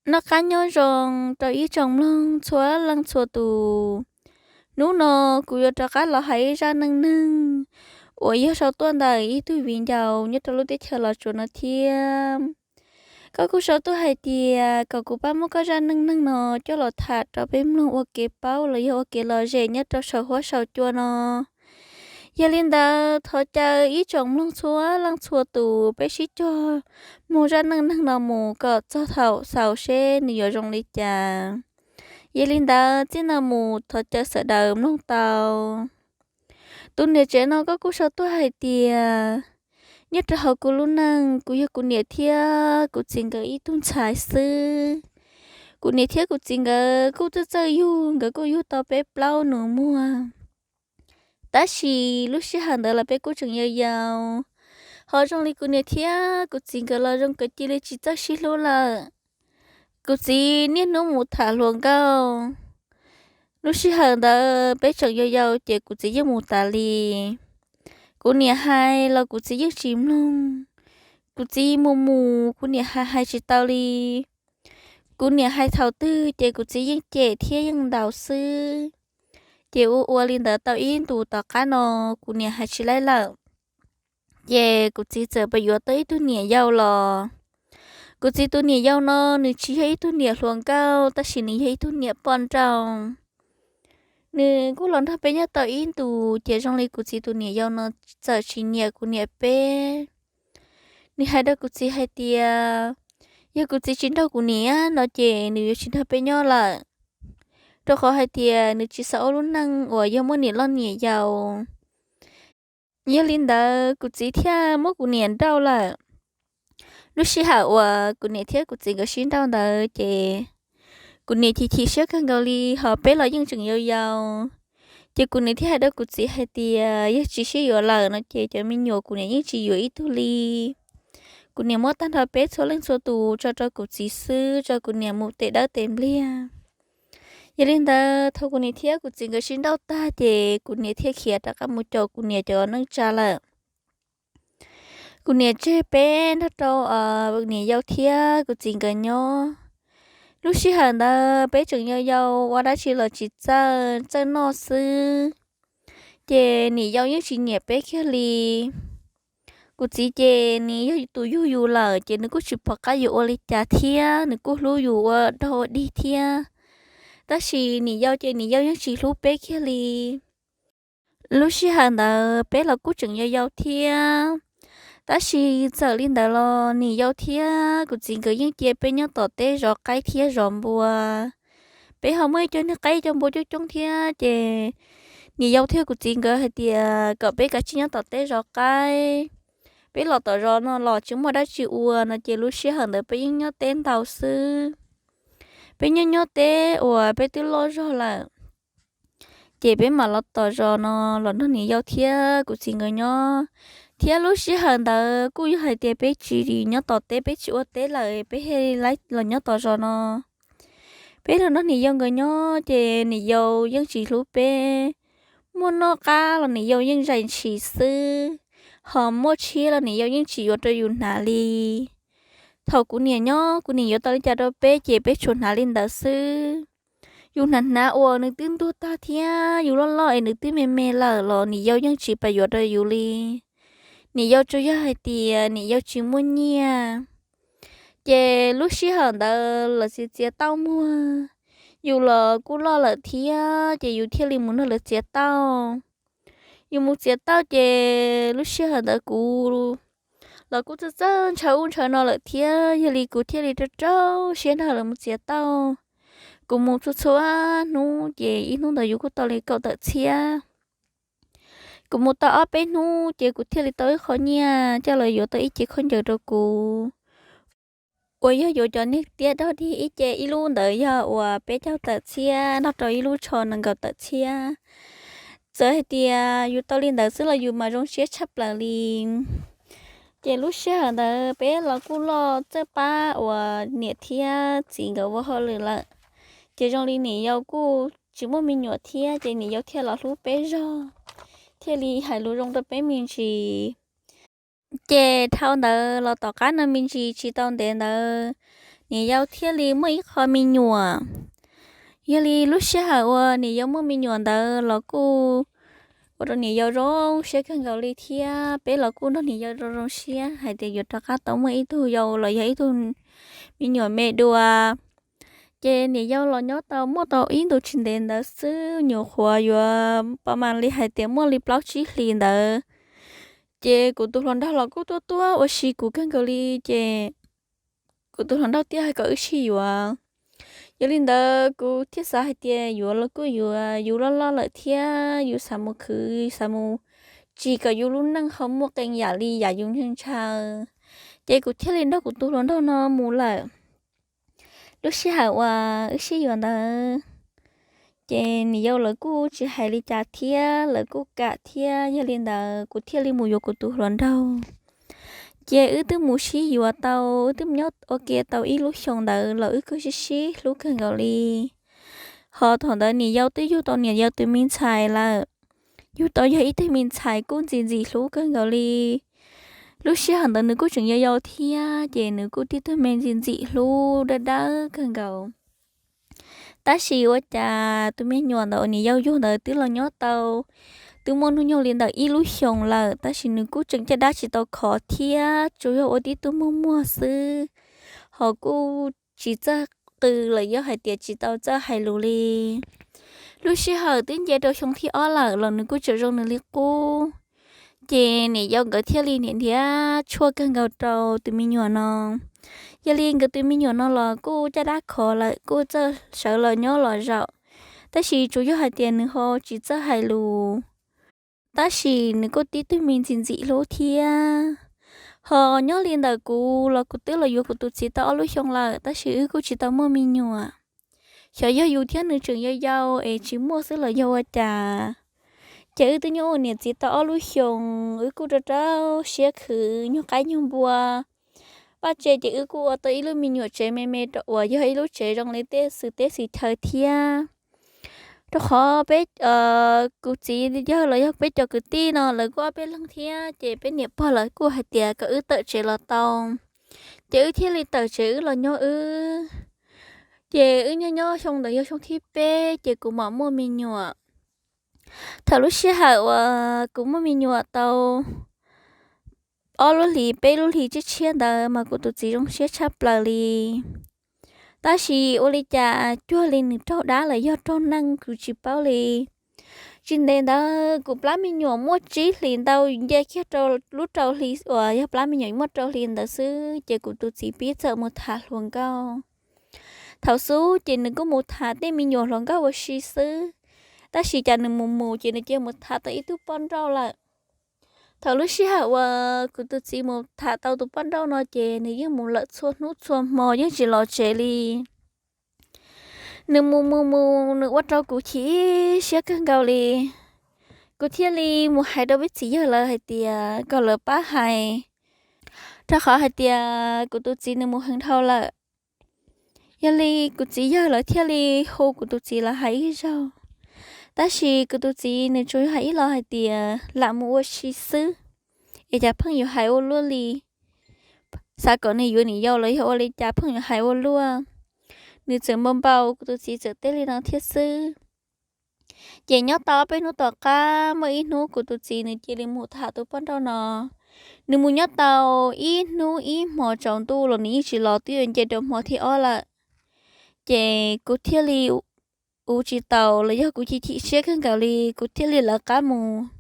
Noj qab nyob zoo rau ib tsoom mloog txhua leej txhua tus. Hnub no kuv yuav rov qab los hais ib zaj neej neeg uas yog sau tuaj ntawm ib tug viv ncaus nyob rau lub teb chaws Los Tsuas no thiab. Koj kuj sau tuaj hais tias kom kuv pab muab koj zaj neej neeg no coj los tham rau peb mloog ua kev paub los yog ua kev lom zem nyob rau saum huab saum cua no. Yog li ntawd thov caw ib tsoom mloog txhua leej txhua tus peb sib cog mloog zaj neej neeg no mus kom txog thaum xaus seb nws yuav zoo li cas. Yog li ntawd txij no mus thov caw sawv daws mloog tau. Tus niam tsev no koj kuj sau tuaj hais tias, nyob rau hauv kuv lub neej kuv yog kuv niam thiab kuv txiv nkawd ib tug ntxhais xwb. Kuv niam thiab kuv txiv nkawd kuj txawj txawj yug, nkawd kuj yug tau peb plaub nus muag. Tab sis lub sij hawm ntawd los peb kuj tseem yau yau, ho zoo li kuv niam thiab kuv txiv nkawd los zoo nkawd cia li tsis txawj sib hlub lawm. Kuv txiv niaj hnub mus tham hluas nkauj. Lub sij hawm ntawd peb tseem yau yau ces kuv txiv yeej mus tas li. Kuv niam hais los kuv txiv yeej tsis mloog. Kuv txiv mus mus kuv niam hais hais tsis tau li. Kuv niam hais thaum twg ces kuv txiv yeej cem thiab yeej ntaus xwb. Ces ua ua li ntawd tau ib ntus tom qab no kuv niam hais tsis laib lawm, ces kuv txiv txawm pab yuav tau ib tug niam yau los. Kuv txiv tus niam yau no nws tsis yog ib tug niam hluas nkauj tab sis nws yog ib tug niam poj nrauj. Nws kuj los nrog peb nyob tau ib ntus ces zoo li kuv txiv tus niam yau no txawm tsis nyiam kuv niam peb. Nws hais rau kuv txiv hais tias, yog kuv txiv tsis nrog kuv niam no ces nws yuav tsis nrog peb nyob lawm, rau qhov hais tias nws tsis xav ua lub neej uas yog muaj niam loj niam yau. Yog li ntawd kuv txiv thiaj muab kuv niam nrauj lawm. Lub sij hawm uas kuv niam thiab kuv txiv nkawd sib nrauj ntawd ces kuv niam chim chim siab kawg nkaus li, ho peb los yeej tseem yau yau. Ces kuv niam thiaj hais rau kuv txiv hais tias yog tsis sib yuav lawm no ces cov me nyuam kuv niam yeej tsis yuav ib tug li. Kuv niam muab tag nrho peb txhua leej txhua tus tso rau kuv txiv xwb, tso kuv niam mus tes dawb tes npliag. Yog li ntawd thaum kuv niam thiab kuv txiv nkawd sib nrauj tag ces kuv niam thiaj khiav rov qab mus caum kuv niam cov neej tsa lawm. Kuv niam tseg peb nrog rau niam yau thiab kuv txiv nkawd nyob. Lub sij hawm ntawd peb tseem yau yau ua dab tsi los tsis txawj, txawj noj xwb. Ces niam yau yeej tsis nyiam peb kiag li. Kuv txiv ces nws yog tus yug yus lawm ces nws kuj tsis pom qab yuav ua li cas thiab, nws kuj hlub yus ua dog ua dig thiab. Tab sis niam yau ces niam yau yeej tsis hlub peb kiag li. Lub sij hawm ntawd peb los kuj tseem yau yau thiab, tab sis txawm li ntawd los niam yau thiab kuv txiv nkawd yeej cia peb nyob tom teb zov qaib thiab zov npua. Peb ho muaj ib co niag qaib co npua coob coob thiab ces niam yau thiab kuv txiv nkawd hais tias kom peb kav tsij nyob tom teb zov qaib. Peb los tom zos no los tsis muaj dab tsi ua no ces lub sij hawm ntawd peb yeej nyob teb ntau xwb. Peb nyob nyob teb uas peb twb loj zog lawm, ces peb mam los tom zos no los nrog niam yau thiab kuv txiv nkawd nyob. Thiab lub sij hawm ntawd kuj yog hais tias peb tsis nyob tom teb, peb tsis ua teb lawm, peb thiaj li los nyob tom zos no. Peb los nrog niam yau nkawd nyob ces niam yau yeej tsis hlub peb. Muaj noj qab los niam yau yeej zais ntshis xwb, ho muaj tshiab los niam yau yeej tsis yuav rau yus hnav li. Thaum kuv niam nyob kuv niam yuav tau li cas rau peb ces peb tsuas hnav li ntawd xwb. Yus hnav hnav uas nws twb ntuag tag thiab yus loj loj es nws twb me me lawm los niam yau yeej tsis pab yuav rau yus li. Niam yau tsuas yog hais tias niam yau tsis muaj nyiaj. Ces lub sij hawm ntawd lawv txiav txiav tauj muag, yus los kuj loj lawm thiab ces yus thiaj li mus nrog lawv txiav tauj. Yus mus txiav tauj ces lub sij hawm ntawd kuv los kuj txawj txawj ntshaw ub ntshaw no lawm thiab, yog li kuv thiaj li rau rau siab nrog lawv mus txiav tauj. Kuv mus txhua txhua hnub ces ib hnub ntawd yus kuj tau li kaum tawm txhiab. Kuv mus tau ob peb hnub ces kuv thiaj li tau ib qho nyiaj coj los yuav tau ib ce khaub ncaws rau kuv, uas yog yuav cov niag tiab dog dig ib ce, ib lub ntawd yog uas peb caug tawm txhiab, nrog rau ib lub tsho nees nkaum tawm txhiab. Txawm hais tias yus tau li ntawd xwb los yus mas zoo siab tshaj plaws li. Ces lub sij hawm ntawd peb los kuj loj txawj pab uas niam thiab txiv nkawd ua hauj lwm lawm. Ces zoo li niam yau kuj tsis muaj me nyuam thiab ces niam yau thiaj los hlub peb zog, thiaj li hais lus zoo rau peb me ntsis. Ces dhau ntawd los tom qab no me ntsis tsis tau ntev ntawd, niam yau thiaj li muaj ib qho me nyuam. Yog li lub sij hawm uas niam yau muaj me nyuam ntawd los kuj ua rau niam yau zoo siab kawg nkaus li thiab peb los kuj nrog niam yau zoo zoo siab hais tias yuav rov qab tau muaj ib tug yau los yog ib tug me nyuam me dua. Ces niam yau los nyob tau muaj tau ib ntus tsis ntev ntawd xwb, nyuam qhuav yuav pab mas li hais tias muaj li plaub tsib hlis ntawd, ces kuv tus hluas nraug los kuj tuaj tuaj ua si kuv kawg nkaus li. Ces kuv tus hluas nraug thiaj hais kom wb sib yuav. Yog li ntawd kuv thiaj xav hais tias yuav los kuj yuav, yus loj loj lawm thiab yus xav mus khwv xav mus tsim kom yus lub neej ho muaj qee yam li yam yus ntshaw ntshaw. Ces kuv thiaj li nrog kuv tus hluas nraug no mus lawm. Lub sij hawm uas wb sib yuav ntawd, ces niam yau lawv kuj tsis hais li cas thiab lawv kuj kam thiab. Yog li ntawd kuv thiaj li mus yuav kuv tus hluas nraug. Ces wb twb mus sib yuav tau, wb twb nyob ua ke tau ib lub xyoo ntawd los wb kuj sib sib hlub kawg nkaus li. Ho thaum ntawd niam yau twb yug tau niam yau tus me ntxhais lawm, yug tau yog ib tug me ntxhais kuj ntxim ntxim hlub kawg nkaus li. Lub sij hawm ntawd nws kuj tseem yau yau thiab ces nws kuj tib tug me ntxim ntxim hlub dawb dawb kawg nkaus. Tab sis ua cas tus me nyuam ntawd uas niam yau yug ntawd twb los nyob tau, twb muaj hnub nyoog li ntawm ib lub xyoos lawm, tab sis nws kuj tseem caj dab tsis tau khov thiab tsuas yog ua tib tug muag muag xwb, ho kuj tsis txawj qw los yog hais tias tsis tau txawj hais lus li. Lub sij hawm twb nce rau xyoo thib ob lawm los nws kuj tseem zoo nws li qub. Ces niam yau nkawd thiaj li niam nrhiav tshuaj kawg nkaus rau tus me nyuam no. Yog li nkawd tus me nyuam no los kuj caj dab khov lawm, kuj txawj sawv los nyob los zaum, tab sis tsuas yog hais tias nws ho tsis txawj hais lus, tab sis nws kuj tib tug me ntxim ntxim hlub thiab. Ho nyob li ntawm kuv los kuv twb los yuav kuv tus txiv tau ob lub xyoo lawm, tab sis wb kuj tsis tau muaj me nyuam. Xyov yog yus thiab nws tseem yau yau es tsis muaj xwb los yog ua cas. Ces wb twb nyob ua niam txiv tau ob lub xyoos, wb kuj rau rau siab khwv nyuag qaib nyuag npua. Vaj tse ces wb kuj ua tau ib lub me nyuam tsev me me rau uas yog ib lub tsev zoo li tej xwm teb xwm chaw thiab. Rau qhov peb, kuv txiv yawg los yog peb cov kwv tij no lawv kuj ob peb leeg thiab, ces peb niam pog lawv kuj hais tias kom wb tawm tsev los tau. Ces wb thiaj li tawm tsev wb los nyob wb. Ces wb nyob nyob xyoo ntawd yog xyoo thib peb ces kuv mam muaj me nyuam. Thaum lub sij hawm uas kuv muaj me nyuam tau ob lub hlis peb lub hlis tshiab tshiab ntawd mas kuv tus txiv zoo siab tshaj plaws li. Tab sis ua li cas cuag li nws raug dab los yog raug neeg kuv tsis paub li. Tsis ntev ntawd kuv plab me nyuam muaj tsib hlis ntau nce kiag rau lub rau hli uas yog plab me nyuam muaj rau hli ntawd xwb ces kuv tus txiv pib txawm mus tham hluas nkauj. Thaum xub ces nws kuj mus tham tej me nyuam hluas nkauj ua si xwb, tab sis cas nws mus mus ces nws cia mus tham tau ib tug poj nrauj lawm. Thaum lub sij hawm uas kuv tus txiv mus tham tau tus poj nrauj no ces nws yeej mus lawm txhua hnub txhua hmo yeej tsis los tsev li. Nws mus mus mus nws ua rau kuv chim siab kawg nkaus li. Kuv thiaj li mus hais rau peb txiv yawg lawv hais tias kom lawv pab hais, rau qhov hais tias kuv tus txiv nws mus heev dhau lawm. Yog li kuv txiv yawg lawv thiaj li hu kuv tus txiv los hais ib zaug, tab sis kuv tus txiv nws tsuas yog hais ib los hais tias lam mus ua si xwb, es cas pheej yuav hais ua luaj li. Xav kom nws yuav niam yau los yog ua li cas pheej yuav hais ua luaj. Nws txawm npau npau kuv tus txiv txawm teb li no thiab xwb. Ces nyob tau ob peb hnub tom qab muaj ib hnub kuv tus txiv nws cia li mus tham tus poj nrauj no. Nws mus nyob tau ib hnub ib hmo tsaus ntuj los nws yeej tsis los twb yuav nce rau hmo thib ob lawm. Ces kuv thiaj li ua tsis taus los yog kuv chim chim siab kawg nkaus li kuv thiaj li lawv qab mus.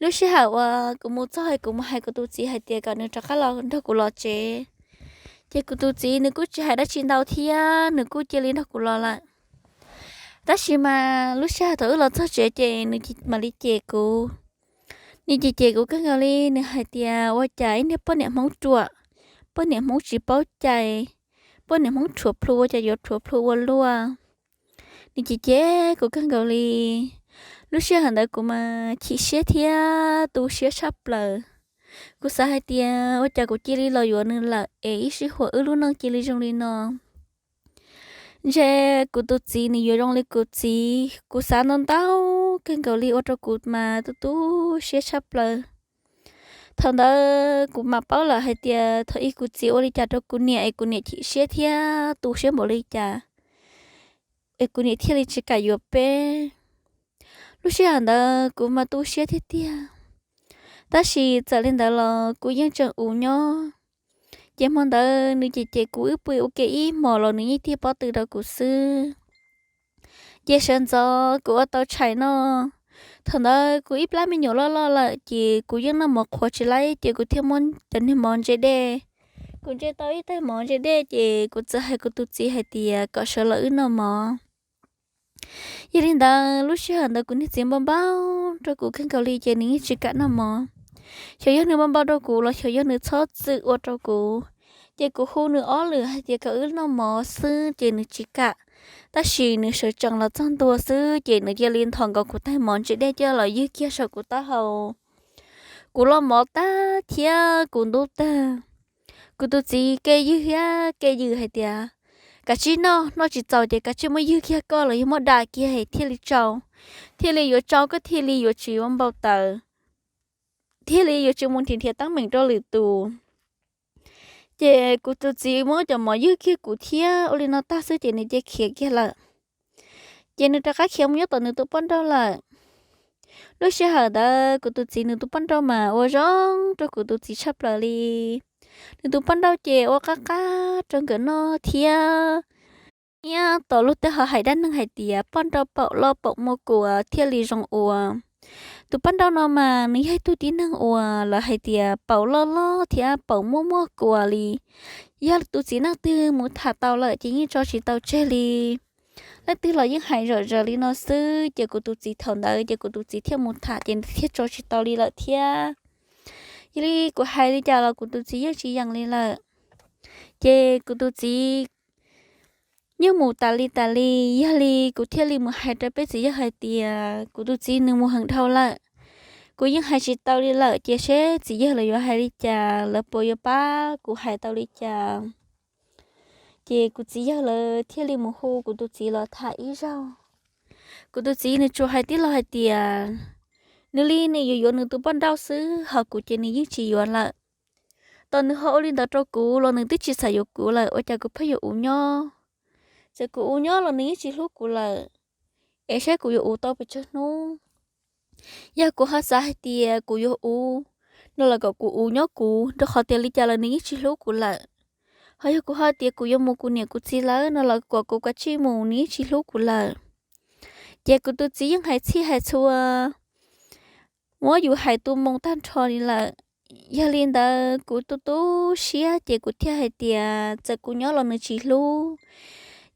Lub sij hawm uas kuv mus txog kuv mus hais kuv tus txiv hais tias kom nws rov qab los nrog kuv los tsev, ces kuv tus txiv nws kuj tsis hais dab tsi ntau thiab nws kuj cia li nrog kuv los lawm. Tab sis mas lub sij hawm thaum wb los txog tsev ces nws mam li cem kuv. Nws cem cem kuv kawg nkaus li, nws hais tias ua cas ib niag poj niam Hmoob ruam, poj niam Hmoob tsis paub cai, poj niam Hmoob rhuav plhu ua cas yuav rhuav plhu ua luaj. Nws cem cem kuv kawg nkaus li. Lub sij hawm ntawd kuv mas chim siab thiab tu siab tshaj plaws. Kuv xav hais tias ua cas kuv cia li los yuav nws lawm es ib sij huam wb lub neej cia li zoo li no. Ntshe kuv tus txiv nws yuav zoo li kuv txiv, kuv xav ntau ntau kawg nkaus li ua rau kuv mas tu tu siab tshaj plaws. Thaum ntawd kuv mam paub lawm hais tias thaum ub kuv txiv ua li cas rau kuv niam es kuv niam chim siab thiab tu siab npaum li cas es kuv niam thiaj li tsis kam yuav peb. Lub sij hawm ntawd kuv mas tu siab tiag tiag, tab sis txawm li ntawd los kuv yeej tseem ua nyob. Ces hmo ntawd nws cem cem kuv wb pw ua ke ib hmos los nws yeej tig pob tw rau kuv xwb. Ces sawv ntxov kuv ua tau tshais noj. Thaum ntawd kuv ib plab me nyuam loj loj lawm ces kuv yeej noj mov qhuav tsis laib ces kuv thiaj muab cov niag mov ntse dej. Kuv ntse tau ib tais mov ntse dej ces kuv txawm hais kuv tus txiv hais tias kom sawv los wb noj mov. Yog li ntawd lub sij hawm ntawd kuv niag txiv npau npau rau kuv kawg nkaus li ces nws yeej tsis kam noj mov. Xyov yog nws npau npau rau kuv los xyov yog nws txhob txwm ua rau kuv. Ces kuv hu nws ob lwm hais tias kom wb noj mov xwb ces nws tsis kam. Tab sis nws sawv tsees los txog ntua xwb ces nws cia li nthos nkaus kuv tais mov ntse dej coj los ywg kiag saum kuv taub hau. Kuv los mov tag thiab kuv ntub tag. Kuv tus txiv kev ywg thiab kev ywg hais tias, kav tsij noj, noj tsis txaus ces kav tsij muab ywg kiag koj los yog muab da kiag thiaj li tsau, thiaj li yuav tsau koj thiaj li yuav tsis ua npau taws, thiaj li yuav tsis mus nrhiav nrhiav teeb meem rau lwm tus. Ces kuv tus txiv muab cov mov ywg kiag kuv thiab ua li no tag xwb ces nws cia khiav kiag lawm. Ces nws rov qab khiav mus nyob tom nws tus poj nrauj lawm. Lub sij hawm ntawd kuv tus txiv nws tus poj nrauj mas ua zoo rau kuv tus txiv tshaj plaws li. Nws tus poj nrauj ces ua qab qab rau nkawd noj thiab. Nyiam tau lub twg ho hais dab neeg hais tias poj nrauj paum loj paum muaj kuas thiaj li zoo ua. Tus poj nrauj no mas nws yog ib tug tib neeg uas lawv hais tias paum loj loj thiab paum muaj muaj kuas li. Yog tus txiv neej twg mus tham tau lawm ces yeej tso tsis tau tseg li. Leej twg los yeej hais zom zaws li no xwb ces kuv tus txiv thaum ntawd ces kuv tus txiv thiaj mus tham ces nws thiaj tso tsis tau li lawm thiab. Yog li kuv hais li cas los kuv tus txiv yeej tsis yeem li lawm. Ces kuv tus txiv yeej mus tas li tas li, yog li kuv thiaj li mus hais rau peb txiv yawg hais tias kuv tus txiv nws mus heev dhau lawm. Kuv yeej hais tsis tau li lawm ces seb txiv yawg lawv yuav hais li cas, lawv puas yuav pab kuv hais tau li cas. Ces kuv txiv yawg lawv thiaj li mus hu kuv tus txiv los tham ib zaug. Kuv tus txiv nws tsuas hais tib lo hais tias nws li nws yuav yuav nws tus poj nrauj xwb, ho kuv ces nws yeej tsis yuav lawm. Tos nws ho ua li ntawd rau kuv los nws twb tsis xav yuav kuv lawm, ua cas kuv pheej yuav ua nyob? Txawm kuv ua nyob los nws yeej tsis hlub kuv lawm, es saib kuv yuav ua tau pes tsawg hnub. Yog kuv ho xav hais tias kuv yuav ua no los kom kuv ua nyob kuv, rau qhov tias li cas los nws yeej tsis hlub kuv lawm. Ho yog kuv ho tias kuv yuav mus kuv niam kuv txiv lawv no los kom kuv kav tsij mus, nws yeej tsis hlub kuv lawm. Ces kuv tus txiv yeej hais txhij hais txhua, muab yus hais tu moo tag nrho li lawm. Yog li ntawd kuv tu tu siab ces kuv thiaj hais tias txawm kuv nyob los nws tsis hlub.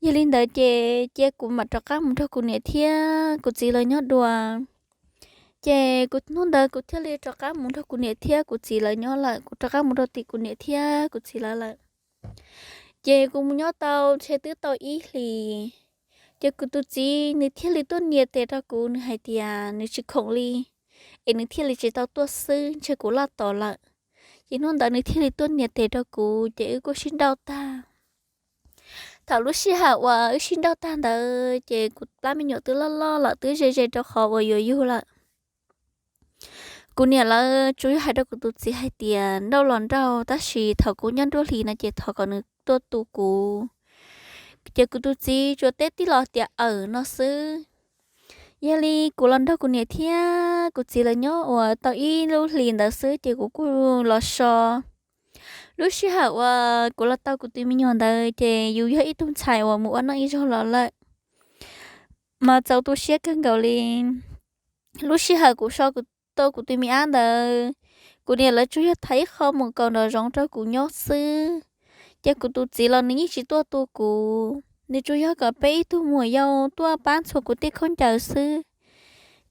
Yog li ntawd ces cia kuv mam rov qab mus nrog kuv niam thiab kuv txiv lawv nyob dua. Ces kuv hnub ntawd kuv thiaj li rov qab mus nrog kuv niam thiab kuv txiv lawv nyob lawm, kuv rov qab mus rau tim kuv niam thiab kuv txiv lawv lawm. Ces kuv mus nyob tau ntshe twb tau ib hlis, ces kuv tus txiv nws thiaj li tuaj nias tes rau kuv, nws hais tias nws tsis khoom li, es nws thiaj li tsis tau tuaj xwb, ntshe kuv loj tos lawm. Ces hnub ntawd nws thiaj li tuaj nias tes rau kuv ces wb kuj sib nrauj tag. Thaum lub sij hawm uas wb sib nrauj tag ntawd ces kuv plab me nyuam twb loj loj lawm, twb ze ze rau qhov uas yuav yug lawm. Kuv niam lawv tsuas yog hais rau kuv tus txiv hais tias nrauj los nrauj, tab sis thaum kuv nyob nruab hlis no ces thov kom nws tuaj tu kuv. Ces kuv tus txiv tsuas teb tib lo tias awm no xwb. Yog li kuv los nrog kuv niam thiab kuv txiv lawv nyob uas tau ib lub hlis ntawd xwb ces kuv kuj los so. Lub sij hawm uas kuv los tau kuv tus me nyuam ntawd ces yus yog ib tug ntxhais uas mus ua neej ib zaug los lawm, mas txaus tu siab kawg nkaus li. Lub sij hawm kuv so kuv tau kuv tus me ab ntawd, kuv niam lawv tsuas yog thaiv ib qho mus kaus nraum zoov rau kuv nyob xwb. Ces kuv tus txiv los nws yeej tsis tuaj tu kuv, nws tsuas yog kom peb ib tug muam yau tuaj pab ntxhua kuv tej khaub ncaws xwb.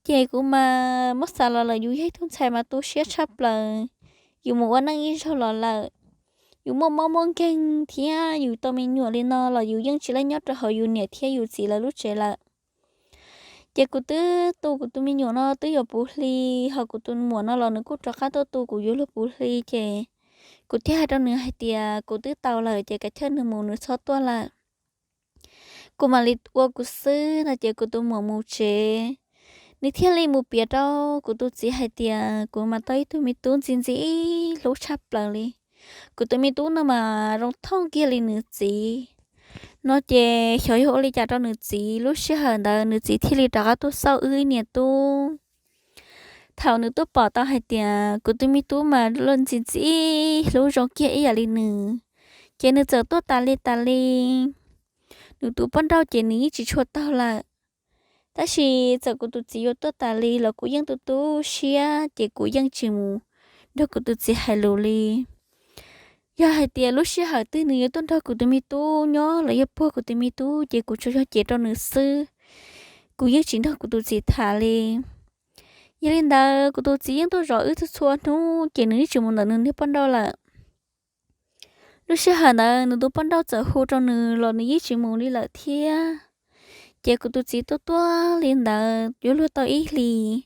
Ces kuv mas muab xav los lawm yus yog ib tug ntxhais mas tu siab tshaj plaws. Yus mus ua neej ib zaug los lawm, yus muaj mob muaj nkeeg thiab yus tau me nyuam li no los yus yeej tsis laib nyob rau hauv yus niam thiab yus txiv lawv lub tsev lawm. Ces kuv twb tu kuv tus me nyuam no twb yuav puv hli, ho kuv tus muam no los nws kuj rov qab tuaj tu kuv yuav luag puv hli, ces kuv thiaj hais rau nws hais tias kuv twb tau lawm ces kav chawj nws mus nws txhob tuaj lawm, kuv mam li ua kuv xwb no. Ces kuv tus muam mus tsev, Nws thiaj li mus piav rau kuv tus txiv hais tias kuv mas tau ib tug me tub ntxim ntxim hlub tshaj plaws li. Kuv tus me tub no mas zoo thooj kiag li nws txiv no ces xyov yog ua li cas rau nws txiv, lub sij hawm ntawd nws txiv thiaj li rov qab tuaj xauj wb niam tub. Thaum nws tuaj pom tau hais tias kuv tus me tub mas ntxim ntxim hlub zoo kiag ib yam li nws, ces nws txawm tuaj tas li tas li. Nws tus poj nrauj ces nws yeej tsis tshua taug lawm. Tab sis txawm kuv tus txiv yuav tuaj tas li los kuv yeej tu tu siab ces kuv yeej tsis mus nrog kuv tus txiv hais lus li. Yog hais tias lub sij hawm twg nws yuav tuaj nrog kuv tus me tub nyob los yog puag kuv tus me tub ces kuv tsuas yog cev rau nws xwb, kuv yeej tsis nrog kuv tus txiv tham li. Yog li ntawd kuv tus txiv yeej tuaj zov wb txhua txhua hnub ces nws yeej tsis mus ntawm nws niag poj nrauj lawm. Lub sij hawm ntawd nws tus poj nrauj txawm hu rau nws los nws yeej tsis mus li lawm thiab. Ces kuv tus txiv tuaj tuaj li ntawd yuav luag tau ib hlis,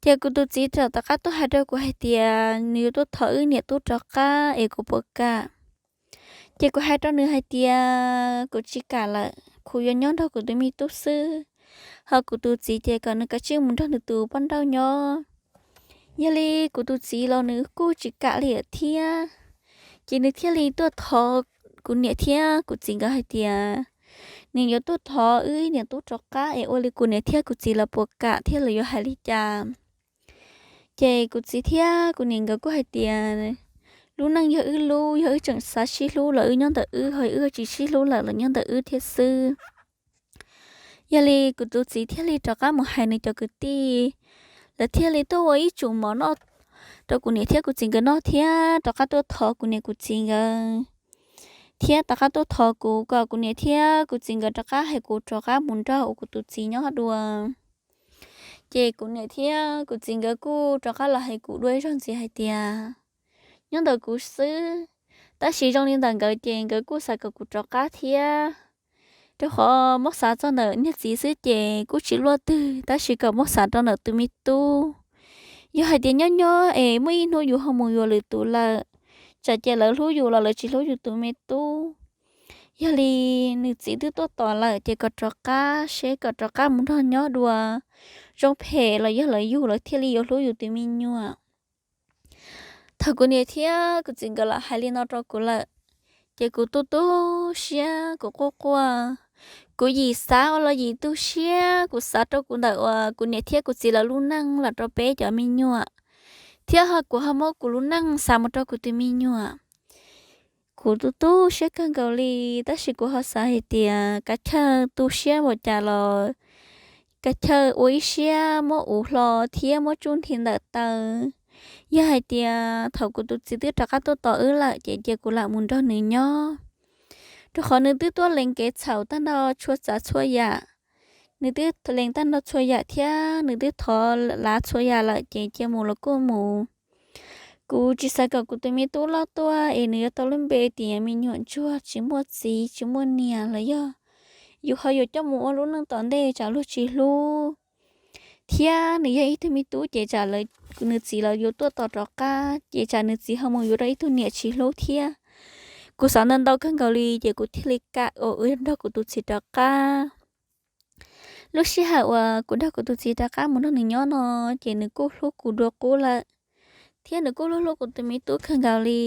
ces kuv tus txiv txawm rov qab tuaj hais rau kuv hais tias nws yuav tuaj thov wb niam tub rov qab es kuv puas kam. Ces kuv hais rau nws hais tias kuv tsis kam lawm, kuv yuav nyob nrog kuv tus me tub xwb, ho kuv tus txiv ces kom nws kav tsij mus nrog nws tus poj nrauj nyob. Yog li kuv tus txiv los nws kuj tsis kam li thiab. Ces nws thiaj li tuaj thov kuv niam thiab kuv txiv nkawd hais tias nws yuav tuaj thov wb niam tub rov qab es ua li kuv niam thiab kuv txiv los puas kam thiab los yuav hais li cas. Ces kuv txiv thiab kuv niam nkawd kuj hais tias lub neej yog wb lub, yog wb tseem xav sib hlub los wb nyob ntawm wb, ho wb tsis sib hlub lawm los nyob ntawm wb thiab xwb. Yog li kuv tus txiv thiaj li rov qab mus hais nws cov kwv tij, lawv thiaj li tuaj ua ib tsum mov noj rau kuv niam thiab kuv txiv nkawd noj thiab rov qab tuaj thov kuv niam kuv txiv nkawd, thiab rov qab tuaj thov kuv kom kuv niam thiab kuv txiv nkawd rov qab hais kuv rov qab mus nrog kuv tus txiv nyob dua. Ces kuv niam thiab kuv txiv nkawd kuj rov qab los hais kuv dua ib zaug ntxiv hais tias nyob ntawm kuv xwb, tab sis zoo li ntawm nkawd ces nkawd kuj xav kom kuv rov qab thiab. Rau qhov muab xav txog ntawm niag txiv xwb ces kuj tsis luaj twg, tab sis kom muab xav rau ntawm tus me tub, yog hais tias nyob nyob es muaj ib hnub yus ho mus yuav lwm tus lawm, tsam ces lawv hlub yus los lawv tsis hlub yus tus me tub. Yog li nws txiv twb tuaj tos lawm ces kom rov qab seb kom rov qab mus nrog nyob dua zoo phem los yog lawv yug lawv thiaj li yuav hlub yus tus me nyuam. Thaum kuv niam thiab kuv txiv nkawd los hais li no rau kuv lawm, ces kuv tu tu siab, kuv quaj quaj, kuv yim xav ua los yim tu siab, kuv xav rau kuv ntawm uas kuv niam thiab kuv txiv lawv lub neej los rau peb cov me nyuam, thiab ho kuv ho muab kuv lub neej xav mus rau kuv tus me nyuam. Kuv tu tu siab kawg nkaus li, tab sis kuv ho xav hais tias kav chawj tu siab npaum cas los kav chawj ua ib siab muab uv hlo thiab muab tsuj nthi ntawm taw. Yog hais tias thaum kuv tus txiv twb rov qab tuaj tos wb lawm ces cia kuv lam mus nrog nws nyob, rau qhov nws twb tuaj lees kev txhaum tag nrho txhua tsav txhua yam. Nws twb lees tag nrho txhua yam thiab nws twb thov lav txhua yam lawm ces cia mus los kuj mus. Kuv tsis xav kom kuv tus me tub loj tuaj es nws yuav tau lub npe tias me nyuam ntsuag tsis muaj txiv tsis muaj niam los yog yus ho yuav coj mus ua lub neej tom ntej tsam luag tsis hlub, thiab nws yog ib tug me tub ces tsam nws txiv lawv yuav tuaj tos rov qab ces tsam nws txiv ho mus yuav rau ib tug niam tsis hlub thiab. Kuv xav ntau ntau kawg nkaus li ces kuv thiaj li kam uas wb nrog kuv tus txiv rov qab. Lub sij hawm uas kuv nrog kuv tus txiv rov qab mus nrog nws nyob no, ces nws kuj hlub kuv dua qub lawm, thiab nws kuj hlub hlub kuv tus me tub kawg nkaus li.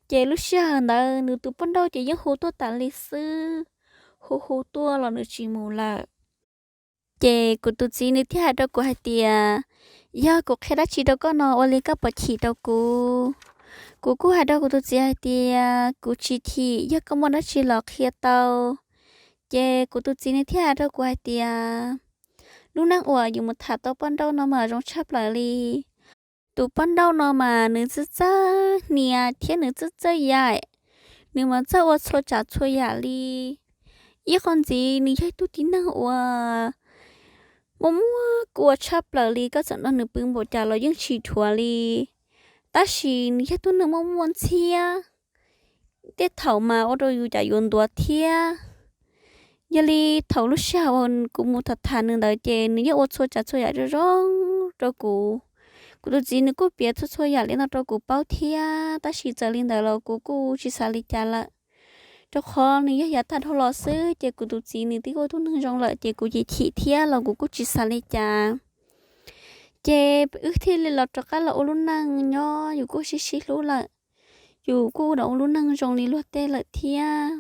Ces lub sij hawm ntawd nws tus poj nrauj ces yeej hu tuaj tas li xwb, hu hu tuaj los nws tsis mus lawm. Ces kuv tus txiv nws thiaj hais rau kuv hais tias, yog kuv qhia dab tsi rau koj no ua li koj puas chim rau kuv? Kuv kuj hais rau kuv tus txiv hais tias kuv tsis chim, yog koj muaj dab tsi los qhia tau. Ces kuv tus txiv nws thiaj hais rau kuv hais tias, lub neej uas yus mus tham tau poj nrauj no mas zoo tshaj plaws li. Tus poj nrauj no mas nws txawj txawj hnia thiab nws txawj txawj yaim, nws mas txawj ua txhua tsav txhua yam li. Ib qho ntxiv nws yog ib tug tib neeg uas muaj muaj kua tshaj plaws li, koj txawm nrog nws pw npaum cas los yeej tsis dhuav li. Tab sis nws yog tug neeg muaj muaj ntxhiab, tej thaum mas ua rau yus cas yuav ntuav thiab. Yog li thaum lub sij hawm uas kuv mus tham tham nws ntawd ces nws yeej ua txhua tsav txhua yam zoo zoo rau kuv. Kuv tus txiv nws kuj piav txhua txhua yam li no rau kuv paub thiab, tab sis txawm li ntawd los kuv kuj tsis xav li cas lawm. rau qhov nws yog yav tag dhau los xwb ces kuv tus txiv nws twb ua tug neeg zoo lawm ces kuv ces chim thiab los kuv kuj tsis xav li cas. Ces wb thiaj li los rov qab los ua lub neej nyob, yus kuj sib sib hlub lawm, yus kuj ua lub neej zoo li luag tej lawm thiab.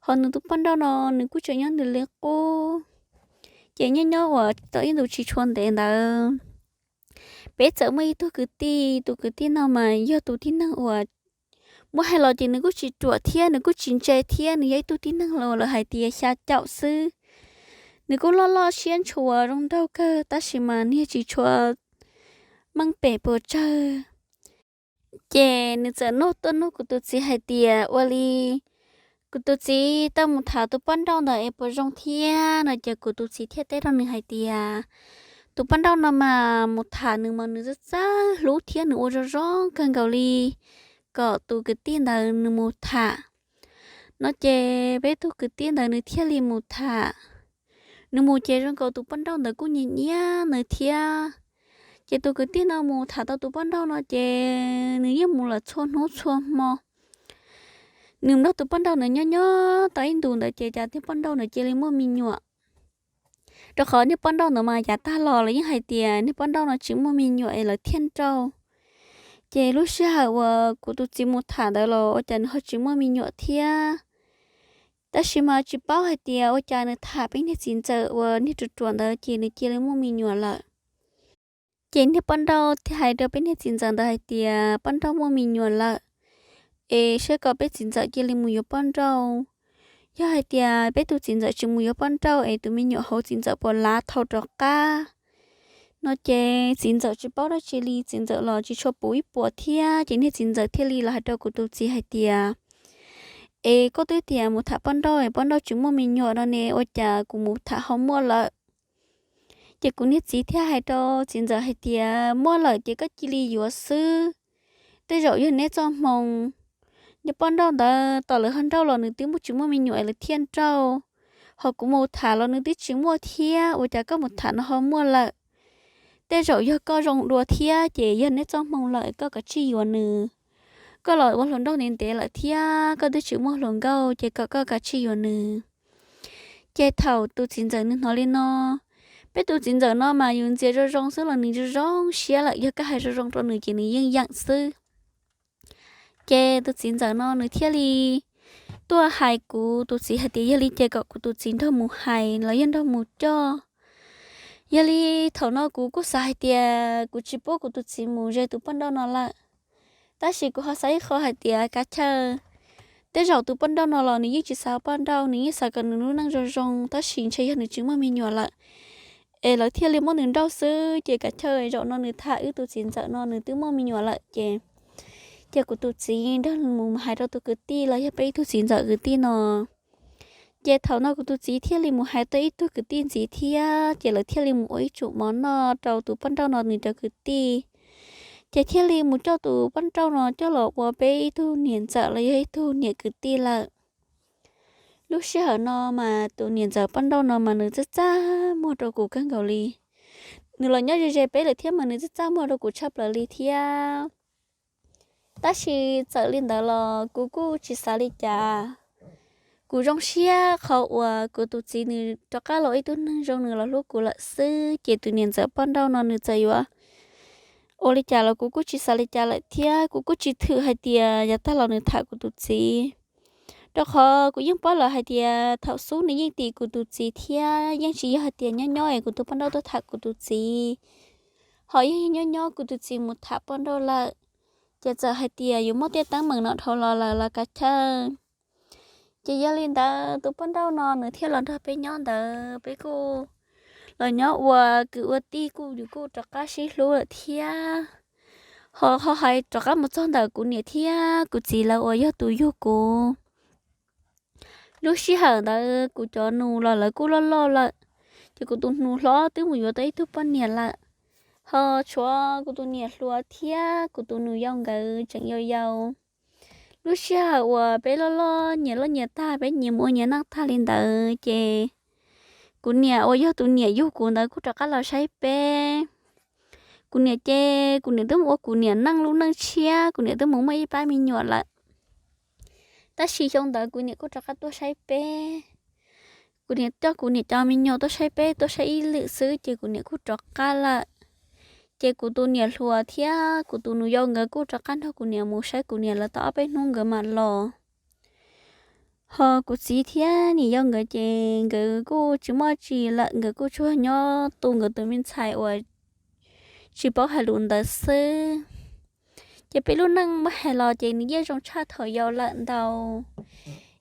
Ho nws tus poj nrauj no nws kuj tseem nyob ntawm li qub. Ces nyob nyob uas tau ib ntus tsis tshua ntev ntawd, peb txawm muaj ib tug kwv tij, tus kwv tij no mas yog tus tib neeg uas muab hais los ces nws kuj tsis ruam thiab nws kuj tsis ntse thiab, nws yog ib tug tib neeg los lawv hais tias xya caum xwb. Nws kuj loj loj siab ntshua zoo nraug kawg tab sis mas nws tsis tshua meej pem puas tsawg. Ces nws txawm nug tuaj nug kuv tus txiv hais tias ua li kuv tus txiv tau mus tham tus poj nrauj ntawd es puas zoo thiab no ces kuv tus txiv thiaj teb rau nws hais tias tus poj nrauj no mas mus tham nws mas nws txawj txawj hlub thiab nws ua zoo zoo kawg nkaus li, kom tus kwv tij ntawd nws mus tham no ces peb tug kwv tij ntawd nws thiaj li mus tham. Nws mus ces zoo nkaus tus poj nrauj ntawd kuj nyiam nyiam nws thiab. Ces tus kwv tij no mus tham tau tus poj nrauj no ces nws yeej mus lawm txhua hnub txhua hmo. Nws nrog tus poj nrauj ntawd nyob nyob tau ib ntus ntawd ces cas niag poj nrauj ntawd cia li muaj me nyuam. Rau qhov niag poj nrauj ntawd mas yav tag los lawv yeej hais tias niag poj nrauj no tsis muaj me nyuam es lawv thiaj nrauj. Ces lub sij hawm uas kuv tus txiv mus tham ntawd los ua cas nws ho tsis muaj me nyuam thiab. Tab sis mas tsis paub hais tias ua cas nws tham peb niag txiv ntxawm uas niag ruam ruam ntawd ces nws cia li muaj me nyuam lawm. Ces niag poj nrauj thiaj hais rau peb niag txiv ntxawm ntawd hais tias poj nrauj muaj me nyuam lawm, es saib kom peb txiv ntxawm cia li mus yuav poj nrauj. Yog hais tias peb tus txiv ntxawm tsis mus yuav poj nrauj es tus me nyuam hauv txiv ntxawm puas lav thau rov qab no ces txiv ntxawm tsis paub dab tsi li, txiv ntxawm los tsis tshua puv ib puas thiab. Ces niag txiv ntxawm thiaj li los hais rau kuv tus txiv hais tias es koj twb tias mus tham poj nrauj es poj nrauj tsis muaj me nyuam no ne, ua cas kuv mus tham ho muaj lawm. Ces kuv niag txiv thiaj hais rau txiv ntxawm hais tias muaj lawm ces koj cia li yuav xwb, tej zaum yog neb txoj hmoo. Niag poj nrauj ntawd tom lawv ho nrauj los nws twb muaj tsis muaj me nyuam es lawv thiaj nrauj, ho kuv mus tham los nws twb tsis muaj thiab, ua cas koj mus tham no ho muaj lawm. Tej zaum yog koj zoo dua thiab ces yog neb txoj hmoo lawm koj kav tsij yuav nws. Koj los ua hluas nraug ntev ntev lawm thiab koj twb tsis muaj hluas nkauj ces kom koj kav tsij yuav nws. Ces thaum tus txiv ntxawm nws hnov li no, peb tus txiv ntxawm no mas yus ntxias zoo zoo xwb los nws zoo zoo siab lawm, yog koj hais zoo zoo rau nws ces nws yeej yeem xwb. Ces tus txiv ntxawm no nws thiaj li tuaj hais kuv tus txiv hais tias yog li ces kom kuv tus txiv nrog mus hais los yog nrog mus coj. Yog li thaum no kuv kuj xav hais tias kuv tsis pub kuv tus txiv mus ze tus poj nrauj no lawm. Tab sis kuv ho xav ib qho hais tias kav chaw, tej zaum tus poj nrauj no los nws yeej tsis xav poj nrauj, nws yeej xav kom nws lub neej zoo zoo, tab sis ntshe yog nws tsis muaj me nyuam lawm es lawv thiaj li muab nws nrauj xwb. Ces kav chaw zaum no nws tham wb tus txiv ntxawm no nws twb muaj me nyuam lawm ces, ces kuv tus txiv nrog mus hais rau tus kwv tij los yog peb ib tug txiv ntxawm kwv tij no. Ces thaum no kuv tus txiv thiaj li mus hais tau ib tug kwv tij ntxiv thiab, ces lawv thiaj li mus ua ib tsum mov noj rau tus poj nrauj no nws cov kwv tij. Ces thiaj li mus coj tus poj nrauj no coj los ua peb ib tug niam ntxawm los yog ib tug niam kwv tij lawm. Lub sij hawm no mas tus niam ntxawm poj nrauj no mas nws txaj txaj muag rau kuv kawg nkaus li. Nws los nyob ze ze peb lawm thiab mas nws txaj txaj muag rau kuv tshaj plaws li thiab. Tab sis txawm li ntawd los kuv kuj tsis xav li cas. Kuv zoo siab qhov uas kuv tus txiv nws rov qab los ib tug neeg zoo nws los hlub kuv lawm xwb, ces tus niam ntxawm poj nrauj no nws txawm yuav ua li cas los kuv kuj tsis xav li cas lawm thiab kuv kuj tsis thwm hais tias yav tag los nws tham kuv tus txiv. Rau qhov kuv yeej paub lawm hais tias thaum xub nws yeej tim kuv tus txiv thiab yeej tsis yog hais tias nyob nyob es kuv tus poj nrauj tuaj tham kuv tus txiv. Ho yog nyob nyob kuv tus txiv mus tham poj nrauj lawm, ces txawm hais tias yuav muaj tej teeb meem no dhau los lawm los kav chaw. Ces yog li ntawd tus poj nrauj no nws thiaj los nrog peb nyob ntawd, peb kuj los nyob ua kwv ua tij kuj yus kuj rov qab sib hlub lawm thiab. Ho ho hais rov qab mus txog ntawm kuv niam thiab kuv txiv lawv uas yog tus yug kuv. Lub sij hawm ntawd kuv cov nus los lawv kuj loj loj lawm, ces kuv tus nus hlob twb mus yuav tau ib tug poj niam lawm. Ho tshuav kuv tus niam hluas thiab kuv tus nus yau nkawd tseem yau yau. Lub sij hawm uas peb loj loj nyias loj nyias tag, peb nyias mus ua nyias neej tag li ntawd ces kuv niam uas yog tus niam yug kuv ntawd kuj rov qab los saib peb. Kuv niam ces kuv niam twb mus ua kuv niam neej lub neej tshiab, kuv niam twb mus muaj ib pab me nyuam lawm. Tab sis xyoo ntawd kuv niam kuj rov qab tuaj saib peb. Kuv niam coj kuv niam cov me nyuam tuaj saib peb, tuaj saib ib lwm xwb ces kuv niam kuj rov qab lawm. Ces kuv tus niam hluas thiab kuv tus nus yau nkawd kuj rov qab nrog kuv niam mus saib kuv niam lawv tau ob peb hnub nkawd mam los. Ho kuv txiv thiab niam yau nkawd ces nkawd kuj tsis muaj tsi lawm, nkawd kuj tsuas nyob tu nkawd tus me ntxhais uas tsis paub hais lus ntawd xwb. Ces peb lub neej muab hais los ces nws yeej zoo tshaj thaum yau lawm ntau.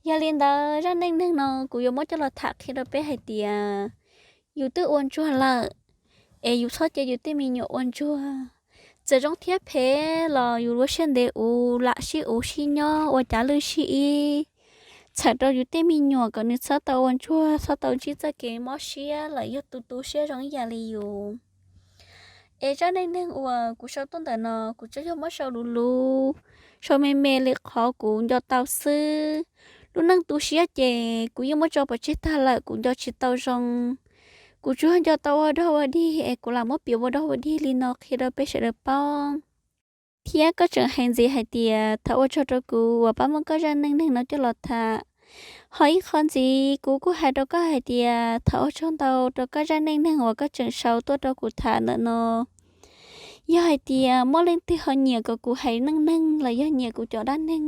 Yog li ntawd zaj neej neeg no kuv yuav muab coj los tham qhia rau peb hais tias yus twb ua ntsuag lawm, es yus txhob cia yus tej me nyuam ua ntsuag. Txawm zoo thiab phem los yus lub siab ntev uv lam sib uv sib nyob ua cav lwj sib ib, txhawm rau yus tej me nyuam kom nws txhob tau ua ntsuag, txhob tau ntsib txoj kev mob siab lawm yog tus tu siab zoo ib yam li yus. Es zaj neej neeg uas kuv sau tuaj ntawm no kuv tsuas yog muab sau luv luv, sau me me li qhov kuv nco tau xwb. Lub neej tu siab ces kuv yeej muab tso pov tseg tag lawm, kuv nco tsis tau zoo. Kuv tsuas nco tau ua dog ua dig es kuv lam muab piav ua dog ua dig li no qhia rau peb sawv daws paub. Thiab koj tseem hais ntxiv hais tias thov ua tsaug rau kuv uas pab muab koj zaj neej neeg no coj los tham. Ho ib qho ntxiv kuv kuj hais rau koj hais tias thov ua tsaug ntau rau koj zaj neej neeg uas koj tseem sau tuaj rau kuv tham ntawm no. Yog hais tias muaj leej twg ho nyiam kom kuv hais neej neeg los yog nyiam kuv cov dab neeg,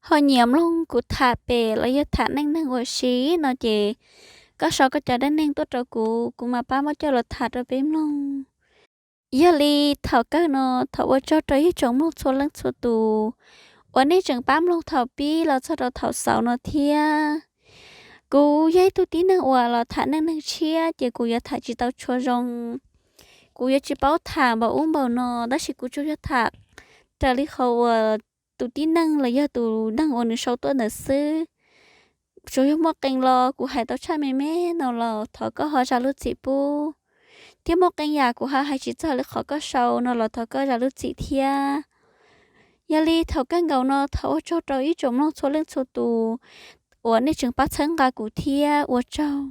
ho nyiam mloog kuv tham pem los yog tham neej neeg ua si no ces koj sau koj cov dab neeg tuaj rau kuv, kuv mam pab muab coj los tham rau peb mloog. Yog li thaum kawg no thov ua tsaug rau ib tsoom mloog txhua leej txhua tus uas nej tseem pab mloog thaum pib los txog rau thaum xaus no thiab. Kuv yog ib tug tib neeg uas los tham neej neeg tshiab ces kuv yuav tham tsis tau tshua zoo. Kuv yuav tsis paub tham npaum ub npaum no, tab sis kuv tsuas yog tham raws li qhov uas tus tib neeg los yog tus neeg uas nws sau tuaj ntawd xwb. Tsuas yog muaj qee los kuv hais tau tshaj me me no los thov koj ho zam lub txim pub, thiab muaj qee yam kuv ho hais tsis txog li qhov koj sau no los thov koj zam lub txim thiab. Yog li thaum kawg nkaus no thov ua tsaug rau ib tsoom mloog txhua leej txhua tus uas nej tseem pab txhawb nqa kuv thiab ua tsaug.